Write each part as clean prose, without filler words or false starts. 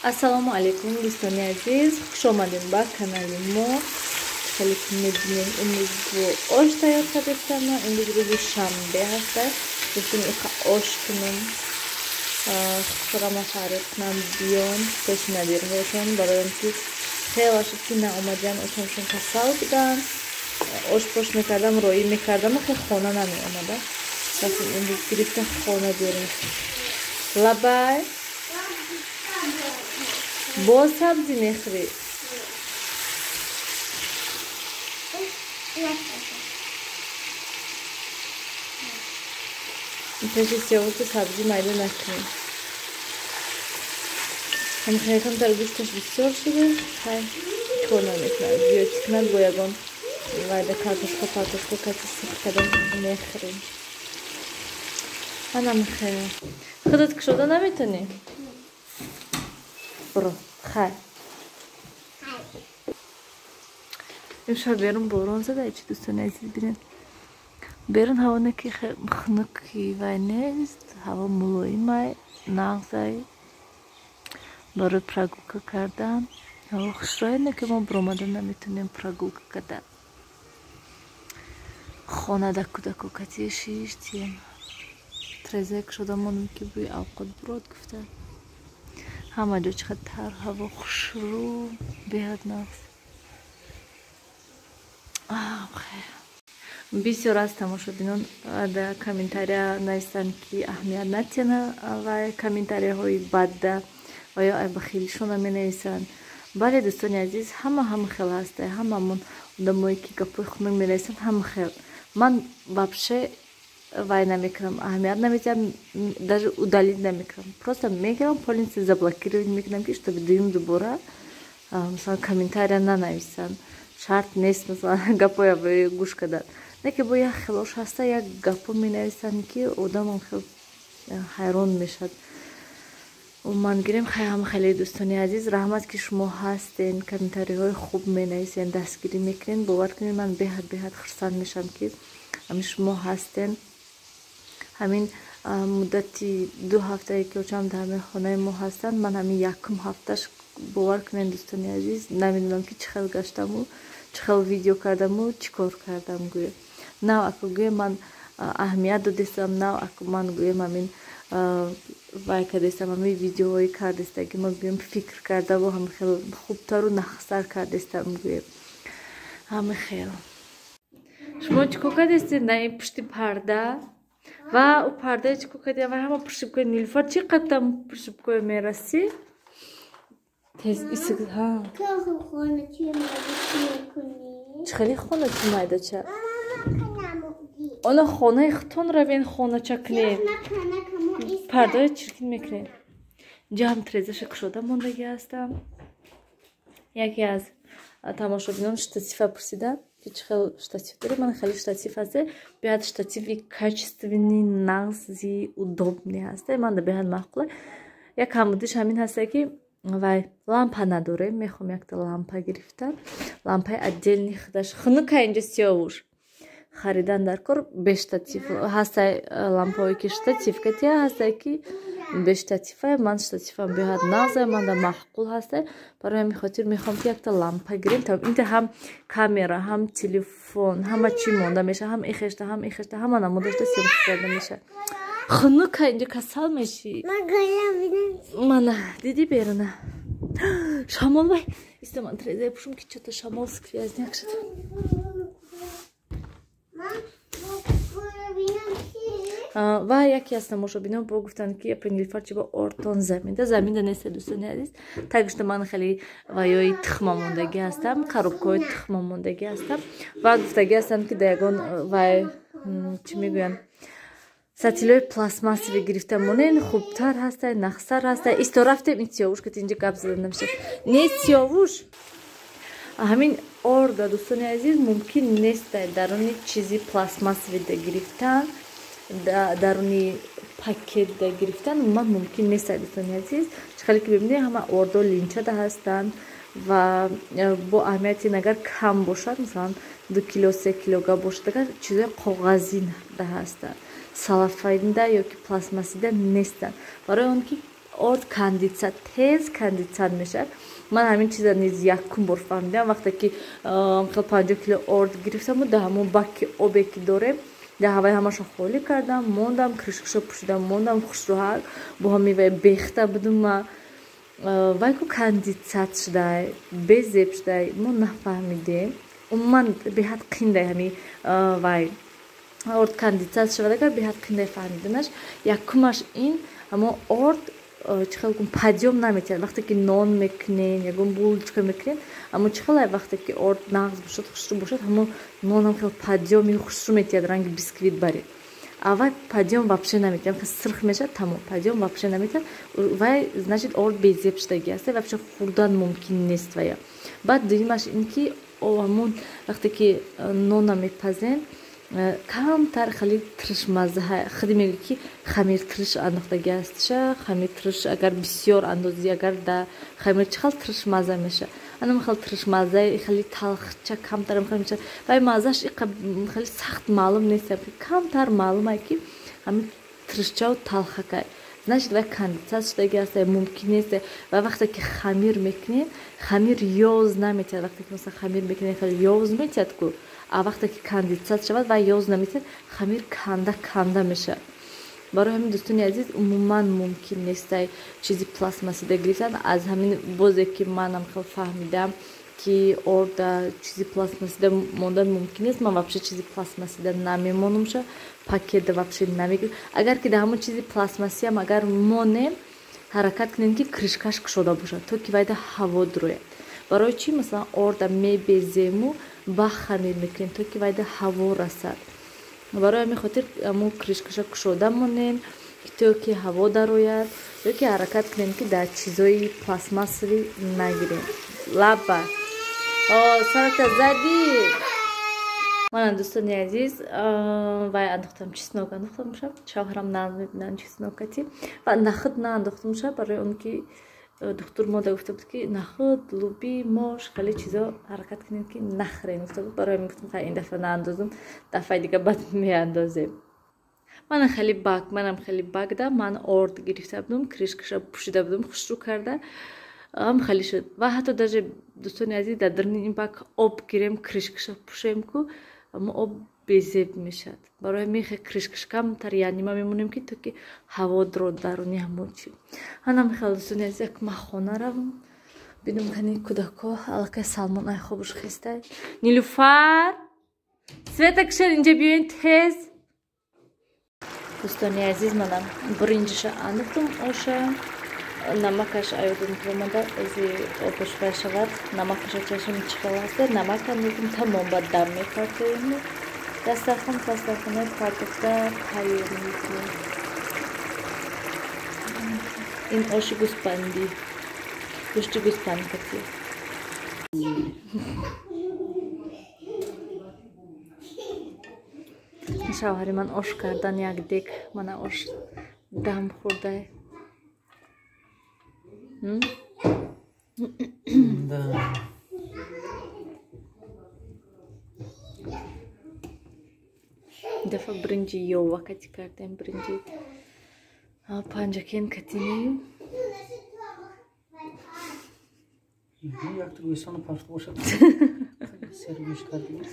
Ассалому алайкум, дӯстони азиз, хуш омадем ба канали мо. Хеле ки мебинем, имрӯз бо ош тайёр кардастам. Имрӯз рӯзи шанбе ҳаста. Гуфтем, иқа ош кунем, хусурама фарёд кунам, биён пеши набирҳошон, барои он ки хела шуд, ки наомадиан. Очамшон касал буданд, ош пош мекардам, роӣ мекардам, хел хона намеомада. Рафтем, имрӯз гирифта хона биёрем. Лабай, боз сабзӣ мехӯрӣ? Пеши сиёвушу сабзӣ майда накунем. Ҳамхеле камтар гӯшташ бисёр шуда. Хай, кор намекунад, зиёд кунад, бо ягон вайда картошка партошка кати сих карда мехӯрем. Анам хел худат кушода наметонӣ? Буро, хай. Имшаб берун борон зада чи, дӯстони азиз, бинед, берун ҳаво не ки хунуки вай нест, ҳаво мулоимай, нағзай барои прогулка кардан. Ҳаво хушрӯя, не ки мо биромада наметонем прогулка кардан. Хонада кӯдако кати шиштем, треза кушода мондем, ки бӯи авқот бурод гуфта. Ҳама ҷо чӣ қадр тар, ҳаво хушрӯ, беҳад нағз. Бисёр аз тамошобинон дар комментария нависанд, ки аҳамият натиҳанд ва комментарияҳои бадда ва ё айбахилишона менависанд. Бале, дӯстони азиз, ҳама ҳама хел ҳаста. Ҳамамон одамое, ки гапҳои хунук менависанд, ҳама хел. Ман вообще вай намекунам, аҳамият намедиҳам, даже удалить намекунам, просто мегирам, полностью заблокировать мекунам, ки чтобы дуюм дубора, масалан, комментария нанависанд. Шарт нест, масалан, гапҳоя гӯш кардан. Не ки бо як хелош ҳаста, як гапҳо менависанд, ки одамам хел ҳайрон мешавад. Ман гирем, хай, ҳама хеле. Дӯстони азиз, раҳмат, ки шумо ҳастен, комментариҳои хуб менависен, дастгирӣ мекунен. Бовар кунед, ман беҳад беҳад хурсанд мешавам, ки ҳамин шумо ҳастен. Ҳамин муддати 2 ҳафтае, ки очам дар ҳамин хонаи мо ҳастанд, ман ҳамин якум ҳафташ, бовар кунед, дӯстони азиз, намедонам, ки чӣ хел гаштаму, чӣ хел видео кардаму, чӣ кор кардам. Гӯё нав аку гӯё ман аҳамият додестам, нав аку ман гӯем ҳамин вай кардестам, ҳамин видеоҳои кардестаги ма гӯем фикр кардаву ҳамин хел хубтару нахстар кардестам, гӯем ҳамин хел. Шумо чӣ кор кардестед на ин пушти парда ва ӯ пардаи чӣ кор кардем ва ҳама пушибкои Нилуфар чӣ қадам пушибкои мерасӣ? Тез исик ҳа. Чӣ хеле хона чӣ майдача? Она хонаи худтон равен, хонача кунед, пардаи чиркин мекунед. Инҷа ҳам трезаша кушода мондагӣ ҳастам. Яке аз тамошобинон штатива пурсиданд, ки чӣ хел штатив доред. Ман хеле штатив ҳасте, беҳад штативи качественный, нағзи, удобный ҳасте, ман да беҳад маъқула. Як камбудиш ҳамин ҳасте, ки вай лампа надорем. Мехоҳам якта лампа гирифта, лампаи отдельный худаш. Хунука инҷа, Сиёвуш. Харидан дар кор бе штатив ҳастай лампаҳое, ки штатив катия ҳастай, ки бе штатива. Ман штативам беҳад нағза, манда маъқул ҳастай. Барои ҳамин хотир мехоҳам, ки якта лампа гирем. Инта ҳам камера, ҳам телефон, ҳама чӣ монда мешавад, ҳам ихешта, ҳам ихешта, ҳама намудашта съёмка карда мешавад. Хунука инҷа, касал мешӣ. Мана, дидӣ, беруна шамол. Вай, иста, ман трезаи пушум, ки чото шамол сквозняк шуд. Ва яке аз тамошобинон бо гуфтанд, ки апа Нилуфар, чи бо ортон заминда? Заминда нест, дӯстони азиз. Тагишта ман хеле ваёи тухма мондагӣ ҳастам, коробкаҳои тухма мондагӣ ҳастам. Ва гуфтагӣ ҳастанд, ки дар ягон вай, чӣ мегӯянд, сатилҳои пластмассовӣ гирифта монен, хубтар ҳастай, нағзтар ҳастай. Исто, рафтем. Ин Сиёвуш ки инҷа гап зада намешавад. Не, Сиёвуш, ҳамин орда, дӯстони азиз, мумкин нест даруни чизи пластмассовида гирифтан, даруни пакетда гирифтан умуман мумкин нест, дӯстони азиз. Чӣ хеле ки бибинед, ҳама ордо линчада ҳастанд ва бо аҳамияти агар кам бошад, масалан, 2 кило, 3 килога бошад, агар чизои коғазинда ҳастанд, салафаинда ё ки пластмассида нестанд, барои он ки Орд кондитсия, тез кондитсия мешавад. Ман ҳамин чиза низ якум бор фаҳмидам, вақте ки хел 50 кило орд гирифтаму дар ҳамон баки обе ки дорем, дар ҳаваи ҳамаша холӣ кардам, мондам, крышкаша пӯшидам, мондам хушрӯҳак бо ҳамин вай бехта будум ма. Вай ку кондитсат шудай, безеб шудай, мо нафаҳмидем. Умуман беҳад қиндай ҳами вай орд кондитсат шавад, агар беҳад қиндай фаҳмиданаш. Якумаш ин ҳамо орд чӣ хел гум подъём наметиҳад. Вақте ки нон мекунем, ягон булочка мекунем, аммо чӣ хел вақте ки орд нағз бошад, хушрӯ бошад, ҳамо нонам хел подъёми хушрӯ метиҳад, ранги бисквит бари. А вай подъём вообще наметиҳад, хел сирх мешавад, тамом, подъём вообще наметиҳад. Вай значит орд безеб шудагӣ аст, вообще хӯрдан мумкин нест вая. Баъд дуюмаш ин ки ҳамон вақте ки нона мепазем, камтар хеле тришмазза, худи мегӯ ки хамир триш андохтагӣ астша. Хамир триш агар бисёр андозӣ, агар да хамир чӣ хел тришмазза меша, анам хел тришмаззаи хеле талхча камтар хел меша. Вай маззаш хеле сахт маълум нест, камтар маълумае ки ҳамин тришчаву талхакай, значит вай кондитсат шудагӣ аст, мумкин нест. Ва вақте ки хамир мекунем, хамир ёз наметиҳад. Вақте ки масалан хамир мекунем, хеле ёз метиҳад ку, а вақте ки кондитсат шавад, вай ёз наметиҳад, хамир канда канда мешавад. Барои ҳамин, дӯстони азиз, умуман мумкин нестай чизи пластмассида гирифтан. Аз ҳамин бозе ки манам хел фаҳмидам ки орда чизи пластмассида мондан мумкин нест, ман вообще чизи пластмассида намемонумша, пакетда вообще намегирам. Агар ки дар ҳамон чизи пластмассиам агар монем, ҳаракат кунем ки крышкаш кушода бошад, то ки вайда ҳаво дурояд. Барои чӣ масалан орда мебезему ба хамир мекунем, то ки вайда ҳаво расад. Барои ҳамин хотир ҳамон крышкаша кушода монем, то ки ҳаво дарояд, ё ки ҳаракат кунем ки дар чизои пластмассовӣ нагирем. Лаба сарата задӣ. Мана дӯстони азиз, вай андохтам, чеснок андохтамша, шавҳарам нағз мебинанд чеснокати. Ва нахуд наандохтамша, барои он ки духтур мода гуфта буд ки нахуд, луби, мош, хеле чизо ҳаракат кунем ки нахӯрем гуфта буд. Барои ҳамин гуфтам хай ин дафъа наандозам, дафъаи дига баъд меандозем. Мана хеле бак, манам хеле бакда ман орд гирифта будам, крышкаша пӯшида будам, хушрӯ карда, ам хеле шуд. Ва ҳатто даже дӯстони азиз, дар даруни ин бак об гирем, крышкаша пӯшем ку, аммо об безеб мешавад. Барои ҳамин хел крышкаш камтар яънима мемонем ки то ки ҳаво дро даруни ҳамон чи. Ҳанам хел дӯстони азиз, як ман хона равам бинам кани кӯдакҳо аллакай Салмон ай хобуш хестай. Нилуфар, Света кишед, инҷа биёен тез. Дӯстони азиз, манам биринҷиша андохтам оша, намакаш аёдум омада, ози обаш вай шавад, намакаша чашм чӣ хел аст, намак андозем, тамом, баъд дам мепартоем, дастархон пастархонаи партохта тайёр мекунем. Ин оши гӯспандӣ, гӯшти гӯспанд кати. Шавҳари ман ош кардан як дек, мана ош дам хӯрдай. Да. Дафъа биринҷи ёва кати кардем, биринҷи панҷакен катинем. Якта гӯйсону пафт бошад. Сер гӯш кардем.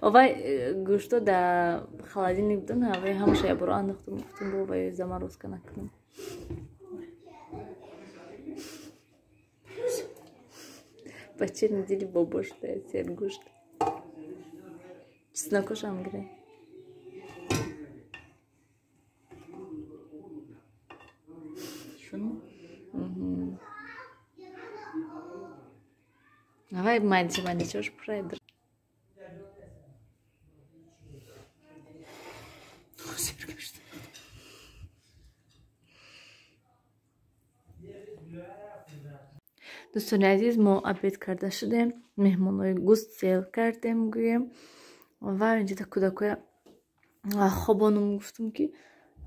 Вай гӯшто дар холодильник будан, вай ҳамаша якбора андохтам, гуфтам бо вай заморозка накунам. Бача недели бобо шуда сер гӯшт. Чеснокошам гирем. Шуну? Давай майдича майдича пурай. Дӯстони азиз, мо обед карда шудем, меҳмонҳои гӯст сел кардем гӯем ва инҷода кӯдакоя хобонум гуфтум ки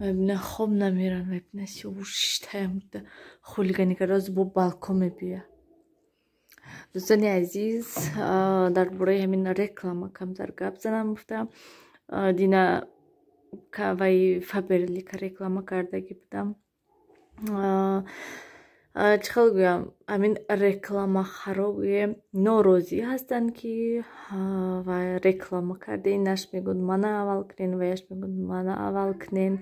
на хоб намеран, на сиёвуш шиштаям хулигани карда бо балкон мебия. Дӯстони азиз, дар бораи ҳамин реклама камтар гап занам гуфтам. Дина вай Фаберлика реклама кардагӣ будам. Чӣ хел гӯям, ҳамин рекламахаро гӯем, норозӣ ҳастанд, ки ва реклама кардем, наш мегӯяд, мана аввал кунен, ваяш мегӯяд, мана аввал кунен,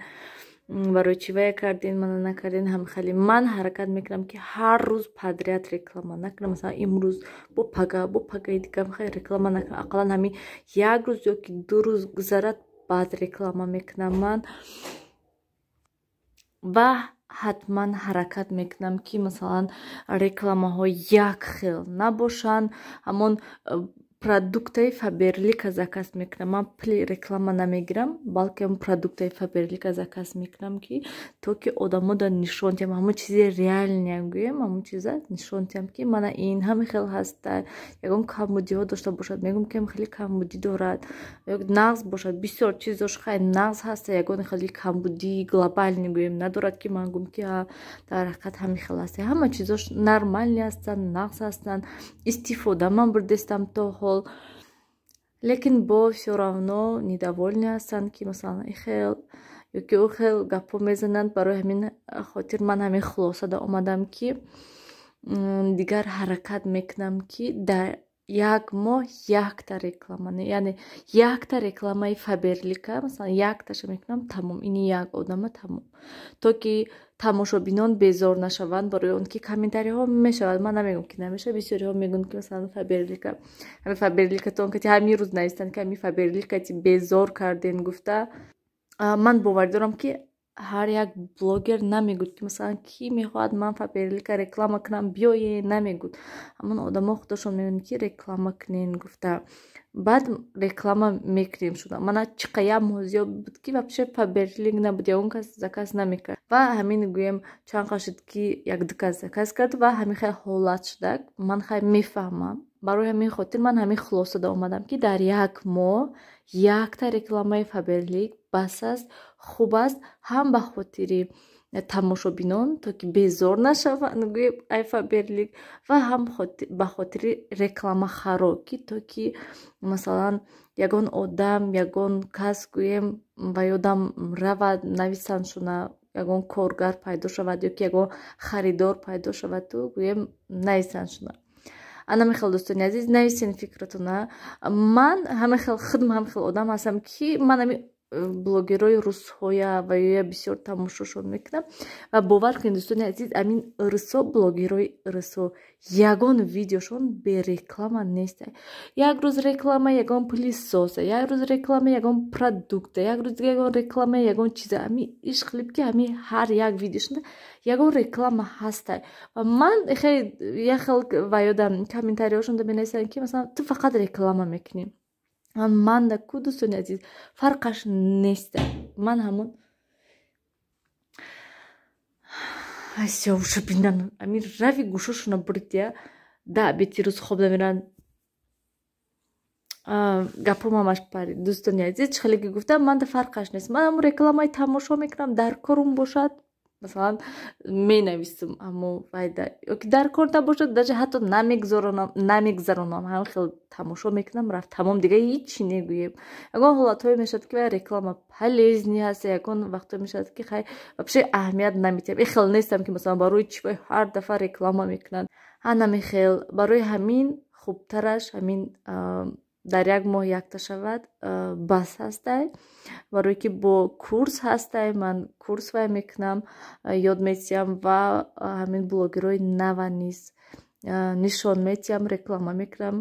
барои чӣ вая карден, мана накарден. Ҳамихеле ман ҳаракат мекунам, ки ҳар рӯз подряд реклама накунам. Масалан, имрӯз бо пага, бо пагаи дига реклама накунам. Ақаллан ҳамин як рӯз ё ки 2 рӯз гузарад, баъд реклама мекунам ман. Ва ҳатман ҳаракат мекунам, ки масалан рекламаҳо як хел набошанд. Ҳамон продуктаи Фаберлика заказ мекунам ман, пули реклама намегирам, балки ҳамон продуктаи Фаберлика заказ мекунам, ки то ки одамо да нишон диҳам ҳамон чизи реальный гӯем, ҳамон чиза нишон диҳам, ки мана ин ҳами хел ҳаста. Ягон камбудиҳо дошта бошад, мегӯм, ки хеле камбудӣ дорад, нағз бошад, бисёр чизош хай нағз ҳаста, ягон хеле камбудии глобальный гӯем надорад, ки ман гӯм, ки дар ҳақиқат ҳами хел ҳаста. Ҳама чизош нормальный ҳастанд, нағз ҳастанд, истифода ман бурдестам то ҳол. Лекин бо всё равно недовольны ҳастанд, ки масалан ихел ёки ӯ хел гапҳо мезананд. Барои ҳамин хотир ман ҳамин хулосада омадам, ки дигар ҳаракат мекунам, ки дар як моҳ якта реклама, яъне якта рекламаи Фаберлика, масалан, якташа мекунам, тамом, ини як одама, тамом, то ки тамошобинон безор нашаванд. Барои он ки комментариҳо мешавад, ман намегӯм, ки намешавад. Бисёриҳо мегӯянд, ки масалан Фаберлика, ҳами Фаберликатон кати ҳамин рӯз навистанд, ки ҳами Фаберликати безор карден гуфта. Ман боварӣ дорам, ки ҳар як блогер намегӯд, ки масалан кӣ мехоҳад ман Фаберлика реклама кунам, биёе, намегӯд. Ҳамон одамо худошон мегӯянд, ки реклама кунен гуфта, баъд реклама мекунем шуда. Мана чӣ қа як моҳ зиёд буд, ки вообще Фаберлик набуд, ягон кас заказ намекард. Ва ҳамин гӯем, чанд қад шуд, ки як-ду кас заказ кард ва ҳамин хел ҳолат шуда. Ман хай мефаҳмам. Барои ҳамин хотир ман ҳамин хулосада омадам, ки дар як моҳ якта рекламаи Фаберлик бас аст, хуб аст, ҳам ба хотири тамошобинон, то ки безор нашаванд гӯем ай Фаберлик, ва ҳам ба хотири рекламахаро, ки то ки масалан ягон одам, ягон кас гӯем ба ёдам равад, нависанд шуна, ягон коргар пайдо шавад ё ки ягон харидор пайдо шаваду гӯем нависанд шуна. Ана мехел, дӯстони азиз, нависен фикратона. Ман ҳама хел худм ҳама хел одам ҳастам, ки ман ами блогерҳои русҳоя ва ё бисёр тамошошон мекунам. Ва бовар кунед, дӯстони азиз, амин русо, блогерҳои русо, ягон видеошон береклама нест. Як рӯз реклама ягон пылесоса, як рӯз реклама ягон продукта, як рӯз дига ягон реклама ягон чиза. Ами ишқилиб, ки ами ҳар як видеошон ягон реклама ҳаста. Ва ман як хел ва ёдам комментариҳошонда менависам, ки масалан ту фақат реклама мекунӣ. Ман да ку, дӯстони азиз, фарқаш нест. Ман ҳамон сёвша бинан, ами рави гӯшошона бурдия да бети рӯз хоб намеран, гапом ҳамаш парид. Дӯстони азиз, чӣ хеле ки гуфтам, ман да фарқаш нест. Ман ҳамон рекламаи тамошо мекунам, дар корум бошад, масалан, менависам, аммо вайда ёки дар кор набошад, даже ҳатто намегзаронам, ҳамин хел тамошо мекунам, рафт, тамом, дига ҳичи негӯем. Ягон ҳолатҳое мешавад, ки вай реклама полезный ҳаст, ягон вақтҳое мешавад, ки хай вообще аҳамият наметиҳам. Ин хел нестам, ки масалан барои чӣ вай ҳар дафъа реклама мекунанд. Ҳанамихел, барои ҳамин хубтараш ҳамин дар як моҳ якта шавад, бас ҳастай. Барое ки бо курс ҳастай, ман курс вай мекунам, ёд метиҳам ва ҳамин блогерҳои нава низ нишон метиҳам, реклама мекунам.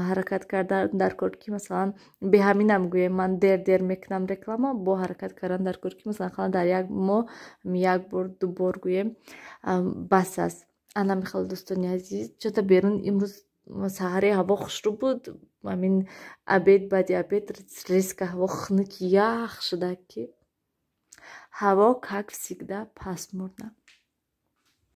Ҳаракат кардан дар кор, ки масалан беҳаминам гӯем, ман дер дер мекунам реклама, бо ҳаракат кардан дар кор, ки масалан дар як моҳ як бор, ду бор гӯем, бас аст. Ана михел, дӯстони азиз. Чота берун имрӯз саҳари ҳаво хушрӯ буд, ҳамин обед, баъди обед резко ҳаво хунук, ях шуда, ки ҳаво, как всегда, пасмурно.